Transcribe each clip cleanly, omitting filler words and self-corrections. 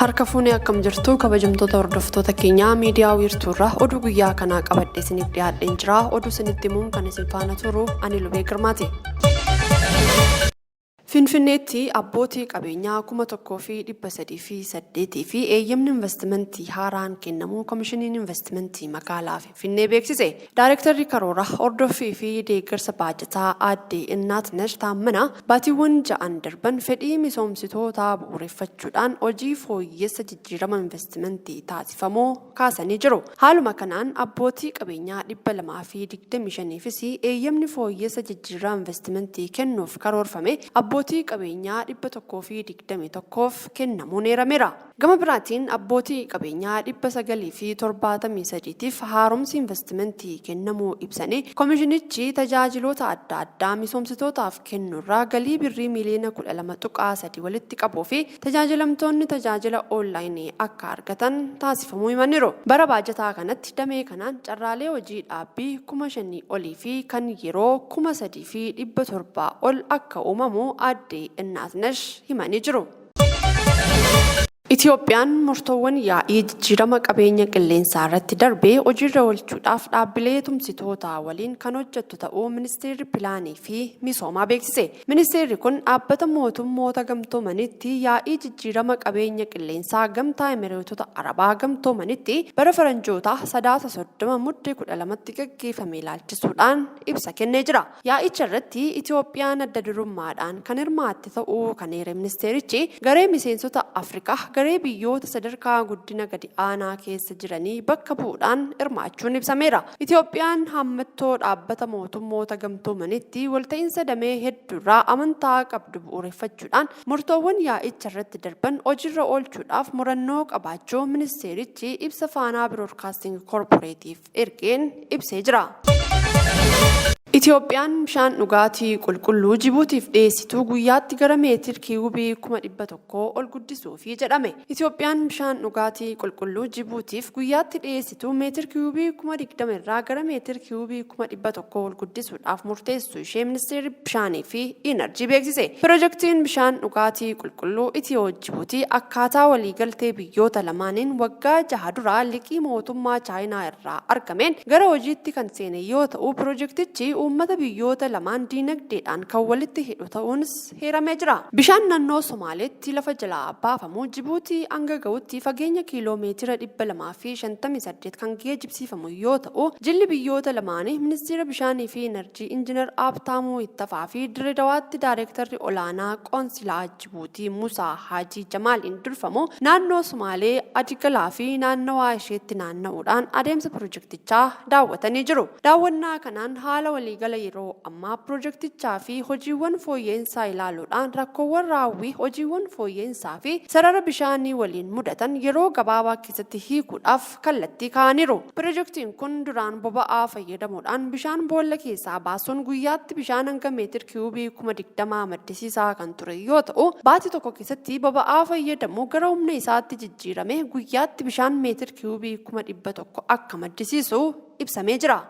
Harka fuunee akkam jirtu kabajamtoota hordoftoota keenyaa miidiyaa wiirtuurraa oduu guyyaa kanaa qabadhe isiniif dhiyaadheen jira. Oduu isinitti himuun kan isin faana turu ani Lubee Girmaati. Finfinneetti abbootii qabeenyaa 1,308 fi eeyyamni invastimantii haaraan kennamuu Komishiniin Invastimantii Magaalaa Finfinnee beeksise. Daarektarri Karoora, Hordoffii fi Deeggarsa Baajataa Aadde Innaatnash Taammanaa baatiiwwan ja'an darban fedhii misoomsitootaa bu'uureffachuudhaan hojii fooyyessa jijjiirama invastimantii taasifamuu kaasanii jiru. Haaluma kanaan abbootii qabeenyaa 225fis eeyyamni fooyyessa jijjiirraa invastimantii kennuuf karoorfame abbootii qabeenyaa 121f kennamuun eerameera. Gama biraatiin abbootii qabeenyaa 973tiif haaromsi invastimantii kennamuu ibsanii, komishinichi tajaajiloota adda addaa misoomsitootaaf kennuurraa galii birrii miiliyoona 12.3 walitti qabuu fi Tajaajilamtoonni tajaajila oonlaayinii akka argatan taasifamuu himaniiru. Bara baajataa kanatti damee kanaan carraalee hojii dhaabbii 5,000 olii fi kan yeroo 3,700 ol akka uumamu Aadde Innaatnash himanii jiru. Itiyoophiyaan murtoowwan yaa'ii jijjiirama qabeenya qilleensaa irratti darbe hojiirra oolchuudhaaf dhaabbilee tumsitootaa waliin kan hojjettu ta'uu Ministeerri Pilaanii fi Misoomaa beeksise. Ministeerri kun Dhaabbata Mootummoota Gamtoomanitti yaa'ii jijjiirama qabeenya qilleensaa Gamtaa Emireetota Arabaa Gamtoomanitti bara Faranjootaa Sadaasa 30 Mudde 12tti gaggeefame ilaalchisuudhaan ibsa kennee jira. Yaa'icha irratti Itiyoophiyaan adda durummaadhaan kan hirmaatte ta'uu kan eere ministeerichi, garee miseensota Afrikaa garee biyyoota sadarkaa guddina gadi aanaa keessa jiranii bakka bu'uudhaan hirmaachuun ibsameera. Itiyoophiyaan hammattoo Dhaabbata Mootummoota Gamtoomanitti walta'iinsa damee hedduurraa amantaa qabdu bu'uureffachuudhaan murtoowwan yaa'icharratti darban hojiirra oolchuudhaaf murannoo qabaachuu ministeerichi ibsa Faanaa Biroodkaasting Korporeetiif ergeen ibsee jira. Itiyoophiyaan bishaan dhugaatii qulqulluu Jibuutiif dhiyeessitu guyyaatti gara meetir kiyuubii 100,000 ol guddisuufi jedhame. Itiyoophiyaan bishaan dhugaatii qulqulluu Jibuutiif guyyaatti dhiyeessitu meetir kiyuubii 20,000 irraa gara meetir kiyuubii 100,000 ol guddisuudhaaf murteessuu ishee Ministeerri Bishaanii fi Inarjii beeksise. Pirojektiin bishaan dhugaatii qulqulluu Itiyoo Jibuutii akkaataa waliigaltee biyyoota lamaaniin waggaa jaha dura liqii mootummaa Chaayinaa irraa argameen gara hojiitti kan seene yoo ta'u, pirojektichi uummata biyyoota lamaan diinagdeedhaan kan walitti hidhu ta'uunis heeramee jira. Bishaan nannoo Somaaleetti lafa jalaa baafamu Jibuutii hanga ga'utti fageenya kiiloo meetira 258 kan geejibsiifamu yoo ta'u, jilli biyyoota lamaanii Ministiira Bishaanii fi Inarjii Injinar Haabtaamuu Ittafaa fi Dirre Dawaatti Daarektarri Olaanaa Qoonsilaa Jibuutii Musaa Haajii Jamaaliin durfamu naannoo Sumaalee Adigalaa fi naannawaa isheetti naanna'uudhaan adeemsa pirojektichaa daawwatanii jiru. Daawwannaa kanaan haala waliigala yeroo ammaa pirojektichaa fi hojiiwwan fooyya'insaa ilaaluudhaan rakkoowwan raawwii hojiiwwan fooyya'insaa fi sarara bishaanii waliin mudatan yeroo gabaabaa keessatti hiikuudhaaf kallattii kaa'aniiru. Pirojektiin kun duraan boba'aa fayyadamuudhaan bishaan boolla keessaa baasuun guyyaatti bishaan hanga meetir kiyuubii 20,000 maddisiisaa kan ture yoo ta'u, baatii tokko keessatti boba'aa fayyadamu gara humna isaatti jijjiiramee guyyaatti bishaan meetir kiyuubii 100,000 akka maddisiisu ibsamee jira.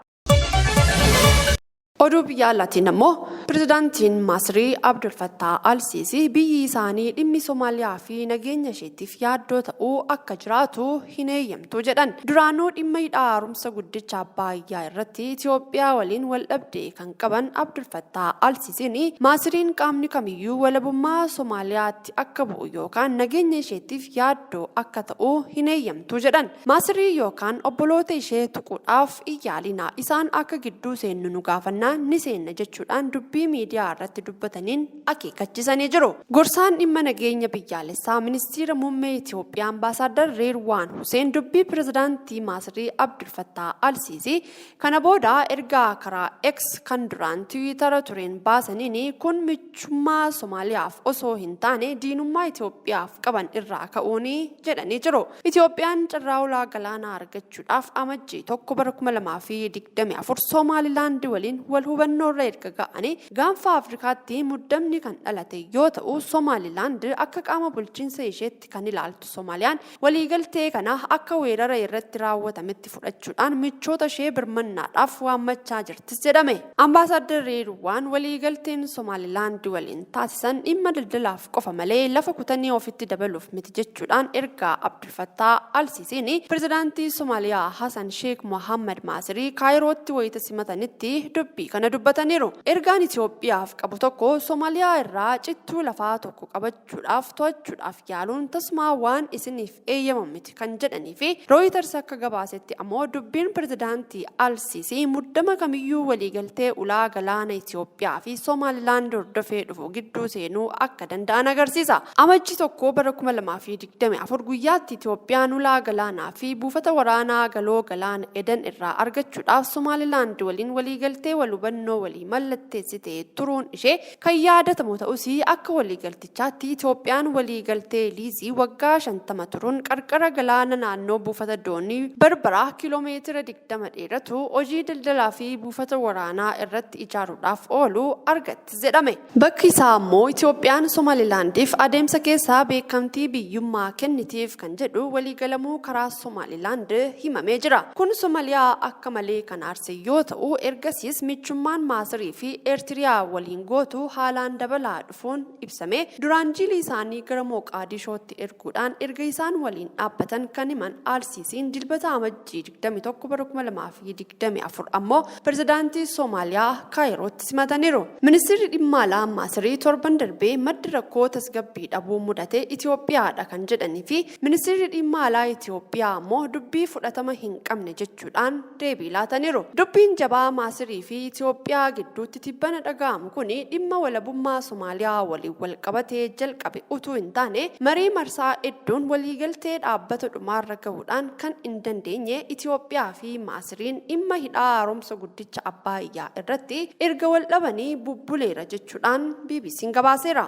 Oduu biyya alaatiin ammoo Pirezidaantiin Masrii Abdul Fattah Al-Siisii biyyi isaanii dhimmi Somaaliyaa fi nageenya isheetiif yaaddoo ta'uu akka jiraatu hin eeyyamtu jedhan. Duraanuu dhimma hidha haaromsa guddicha Abbaayyaa irratti Itoophiyaa waliin waldhabdee kan qaban Abdul Fattah Al-Siisiin Masriin qaamni kamiyyuu walabummaa Somaaliyaatti akka bu'u yookaan nageenya isheetiif yaaddoo akka ta'u hin eeyyamtu jedhan. Masrii yookaan obboloota ishee tuquudhaaf hin yaalinaa, isaan akka gidduu seennu nu gaafannaan ni seenna jechuudhaan dubbii miidiyaa irratti dubbataniin akeekkachisanii jiru. Gorsaan dhimma nageenya biyyaalessaa Ministiira Muummee Itoophiyaa Ambaasaaddar Reedwaan Huseen dubbii Pirezidaantii Masrii Abdul Fattaah Al-Siisii kana booda ergaa karaa X kan duraan Tiwiitara tureen baasaniin kun michummaa Somaaliyaaf osoo hin taane diinummaa Itoophiyaaf qaban irraa ka'uuni jedhanii jiru. Itoophiyaan carraa ulaa galaanaa argachuudhaaf Amajjii 1 bara 2024 Somaalilaand waliin wal hubannoorra erga ga'anii Gaanfa Afrikaatti muddamni kan dhalate yoo ta'u, Somaalilaand akka qaama bulchiinsa isheetti kan ilaaltu Somaaliyaan waliigaltee kana akka weerara irratti raawwatametti fudhachuudhaan michoota ishee birmannaadhaaf waammachaa jirtis jedhame. Ambaasaaddar Reedwaan waliigalteen Somaalilaand waliin taasisan dhimma daldalaaf qofa malee lafa kutanii ofitti dabaluuf miti jechuudhaan ergaa Abdulfattaa Alsiisiin pirezidaantii Somaaliyaa Hasan Sheek Mohammad Maasirii Kaayirootti wayita simatanitti dubbii kana dubbataniiru. Ergaan Itoophiyaaf qabu tokko Somaaliyaa irraa cittuu lafaa tokko qabachuudhaaf to'achuudhaaf yaaluun tasumaa waan isiniif eeyyamamu miti kan jedhanii fi Rooyiters akka gabaasetti ammoo dubbiin pirezidaantii Alsiisii muddama kamiyyuu waliigaltee ulaa galaana Itoophiyaa fi Somaalilaand hordofee dhufu gidduu seenuu akka danda'an agarsiisa. Amajjii 1 bara 2024 guyyaatti Itoophiyaan ulaa galaanaa fi buufata waraanaa Galoo Galaana Eden irraa argachuudhaaf Somaalilaand waliin waliigaltee wal hubannoo walii mallatteessite turuun ishee kan yaadatamu ta'us, akka waliigaltichaatti Itoophiyaan waliigaltee liizii waggaa 50 turuun qarqara galaana naannoo buufata doonii Barbaraa kiiloomeetira 20 dheeratu hojii daldalaa fi buufata waraanaa irratti ijaaruudhaaf oolu argatti jedhame. Bakki isaa ammoo Itoophiyaan Somaalilaandiif adeemsa keessa beekamtii biyyummaa kennitiif kan jedhu waliigalamuu karaa Somaalilaand himamee jira. Kun Somaliyaa akka malee kan aarse yoo ta'u, ergasiis michummaan Maasirii fi Eertiriyaa waliin gootu haalaan dabalaa dhufuun ibsame. Duraan jiilii isaanii gara Mooqaadishootti erguudhaan erga isaan waliin dhaabbatan kan himan Al-Siisiin Dilbata Amajjii 21 bara 2024 ammoo Pirezidaantii Somaaliyaa Kaayirootti simataniiru. Ministirri Dhimma Alaa Maasirii torban darbe maddi rakkoo tasgabbii dhabuu mudate Itoophiyaadha kan jedhanii fi Ministirri Dhimma Alaa Itoophiyaa ammoo dubbii fudhatama hin qabne jechuudhaan deebii laataniiru. Dubbiin jabaa Maasirii fi Itoophiyaa gidduutti tibbana dhaga'amu kuni dhimma walabummaa Somaaliyaa waliin walqabatee jalqabe utuu hin taane marii marsaa hedduun waliigaltee dhaabbata dhumaarra gahuudhaan kan hin dandeenye Itoophiyaa fi Maasiriin dhimma hidhaa haaromsa guddicha Abbaayyaa irratti erga wal dhabanii bubbuleera jechuudhaan BBC'n gabaaseera.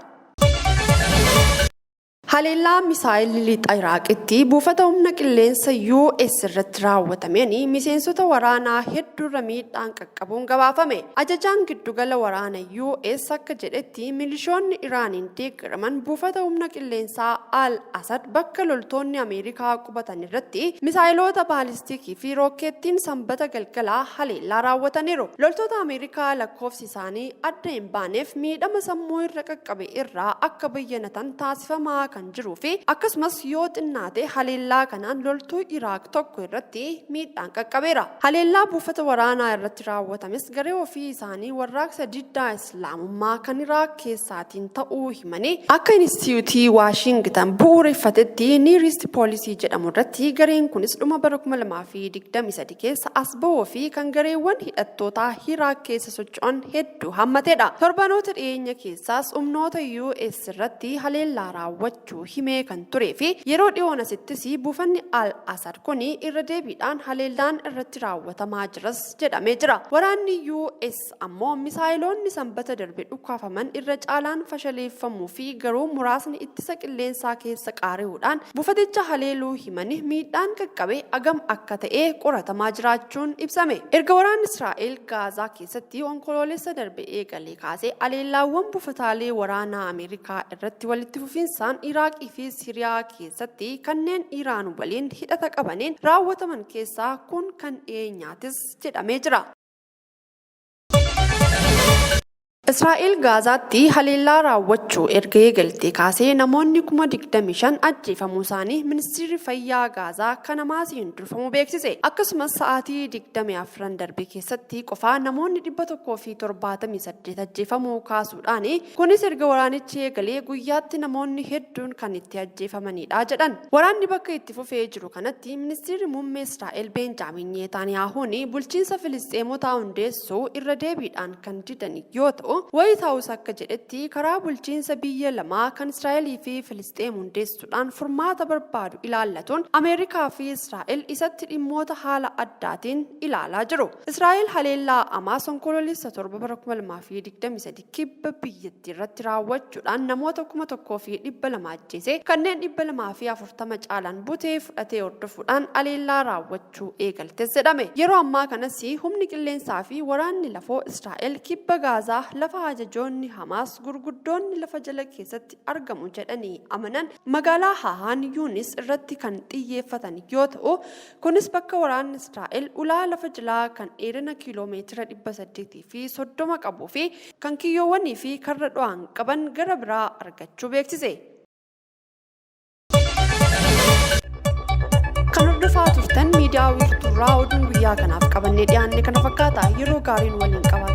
Haleellaa misaa'elli lixa Iraaqitti buufata humna qilleensa US irratti raawwatameen miseensota waraanaa hedduurra miidhaan qaqqabuun gabaafame. Ajajaan giddugala waraana US akka jedhetti milishoonni Iraaniin deeggaraman buufata humna qilleensaa Al Asad bakka loltoonni Ameerikaa qubatan irratti misaa'iloota baalistikii fi rookkeettiin Sambata galgalaa haleellaa raawwataniiru. Loltoota Ameerikaa lakkoofsi isaanii adda hin baaneef miidhama sammuu irra qaqqabe irraa akka bayyanatan taasifamaa kan jiruu fi akkasumas yoo xinnaate haleellaa kanaan loltuu Iraaq tokko irratti miidhaan qaqqabeera. Haleellaa buufata waraanaa irratti raawwatames garee ofii isaanii Warraaqsa Diddaa Islaamummaa kan Iraaq keessaatiin ta'uu himanii, akka Inistiyuutii Waashiingitan bu'uureffatetti Near East Policy jedhamu irratti gareen kunis dhuma bara 2023 keessa as ba'uu fi kan gareewwan hidhattootaa Iraaq keessa socho'an hedduu hammatedha. Torbanoota dhiyeenya keessaas humnoota US irratti haleellaa raawwachuu himee kan turee fi yeroo dhiyoon asittis buufanni Al Asad kuni irra deebiidhaan haleellaan irratti raawwatamaa jiras jedhamee jira. Waraanni US ammoo misaayiloonni Sambata darbe dhukaafaman irra caalaan fashaleeffamuu fi garuu muraasni ittisa qilleensaa keessa qaari'uudhaan buufaticha haleeluu himani miidhaan qaqqabe agam akka ta'e qoratamaa jiraachuun ibsame. Erga waraanni Israa'el Gaazaa keessatti Onkoloolessa darbe eegalee kaasee haleellaawwan buufataalee waraanaa Ameerikaa irratti walitti fufinsaan Iraaqii fi Siiriyaa keessatti kanneen Iraan waliin hidhata qabaniin raawwataman keessaa kun kan dhiyeenyaatis jedhamee jira. Israa'el Gaazaatti haleellaa raawwachuu erga eegaltee kaasee namoonni 25,000 ajjeefamuu isaanii Ministeerri Fayyaa Gaazaa kan Hamaasiin durfamu beeksise. Akkasumas sa'aatii 24 darbe keessatti qofaa namoonni 178 ajjeefamuu kaasuudhaan kunis erga waraanichi eegalee guyyaatti namoonni hedduun kan itti ajjeefamanidha jedhan. Waraanni bakka itti fufee jiru kanatti Ministeerri Muummee Israa'el Beenjaamin Neetaaniyaahuun bulchiinsa Filisxeemotaa hundeessuu irra deebiidhaan kan didan yoo ta'u, Waayit Haawus akka jedhetti karaa bulchiinsa biyya lamaa kan Israa'elii fi Filisxeem hundeessuudhaan furmaata barbaadu ilaallatuun Ameerikaa fi Israa'el isatti dhimmoota haala addaatiin ilaalaa jiru. Israa'el haleellaa Hamaas Onkoloolessa 7 bara 2023 kibba biyyattii irratti raawwachuudhaan namoota 1,200 ajjeese, kanneen 240 caalan butee fudhatee hordofuudhaan haleellaa raawwachuu eegaltes jedhame. Yeroo ammaa kanas humni qilleensaa fi waraanni lafoo Israa'el kibba Gaazaa lafa lafa ajajoonni Hamaas gurguddoonni lafa jala keessatti argamu jedhanii amanan magaalaa Hahaan Yuunis irratti kan xiyyeeffatan yoo ta'u, kunis bakka waraanni Israa'el ulaa lafa jalaa kan dheerina kiiloo meetira 830 qabuu fi kan kiyyoowwanii fi karra dho'an qaban gara biraa argachuu beeksise. Kan hordofaa turtan miidiyaa wiirtuurraa oduun guyyaa kanaaf qabannee dhiyaanne kana fakkaata. Yeroo gaariin waliin qabaadha.